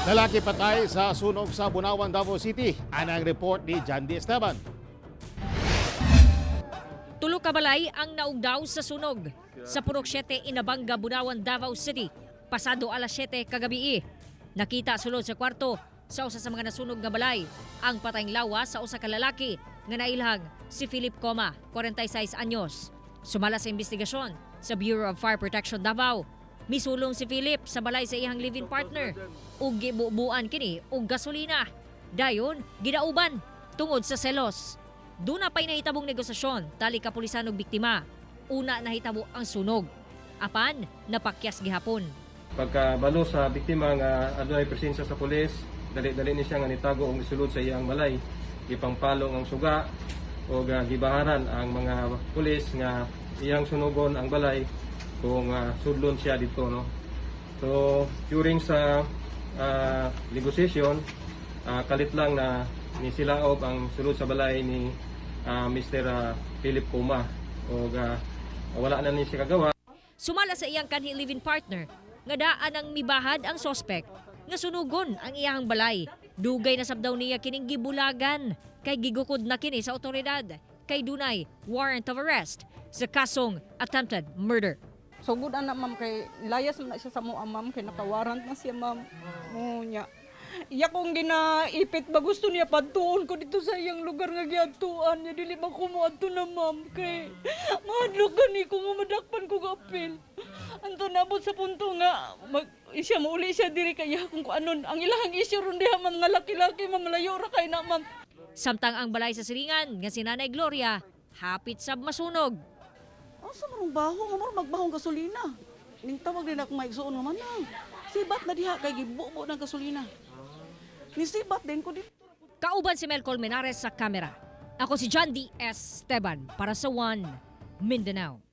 Lalaki patay sa sunog sa Bunawan, Davao City. Anang report ni John D. Esteban. Tulo ka balay ang naugdaw sa sunog sa Purok 7, Inabanga, Bunawan, Davao City. Pasado alas 7 kagabi. Nakita sulod sa kwarto sa usa sa mga nasunog nga balay ang patayng lawas sa usa ka lalaki nga nailhang si Philip Coma, 46 anyos. Sumala sa investigasyon sa Bureau of Fire Protection Davao, misulong si Philip sa balay sa iyang live-in partner ug gibubuan kini og gasolina. Dayon, gidauban tungod sa selos. Duna pa'y nahitabong negosasyon tali kapulisan ug biktima. Una nahitabo ang sunog. Apan, napakyas gihapon. Pagkabalo sa biktima nga adunay presensya sa pulis, dali-dali ni siya nga nitago og misulod sa iyang balay. Gipangpalong ang suga o gibaharan ang mga pulis nga iyang sunugon ang balay kung sudlon siya dito, no. So during sa negotiation, kalit lang na ni silaob ang sulod sa balay ni Mr. Philip Coma og wala na ni siya kagawa. Sumala sa iyang kanhi live-in partner, nga daan ang mibahad ang sospek nga sunugon ang iyang balay. Dugay na sab daw niya kining gibulagan kay gigukod na kini sa otoridad kay dunay warrant of arrest sa kasong attempted murder. So good ana, ma'am, kay layas man na siya sa mua, ma'am, kay nakawarrant na siya, ma'am. Mo nya. Iya kong ginaipit ba, gusto niya padtuon ko dito sa iyang lugar nga giadtuan niya, dili ba ko moadto na, ma'am, kay mahadlok gani ko nga madakpan ko ga apil. Anto nabot sa punto nga mag siya mauli siya diri kay iya kung anon ang ilahang issue ron diha, ma'am, nga laki-laki, ma'am, malayo ra kay na, ma'am. Samtang ang balay sa siringan nga si Nanay Gloria hapit sab masunog. Asa marong baho nga murag magbahong gasolina. Ning tawag din akong maigsuon nga manang. Sibat na diha kay gibubo ng gasolina. Ni sibat din ko dito. Kauban si Mel Colmenares sa kamera. Ako si John D. S. Esteban para sa One Mindanao.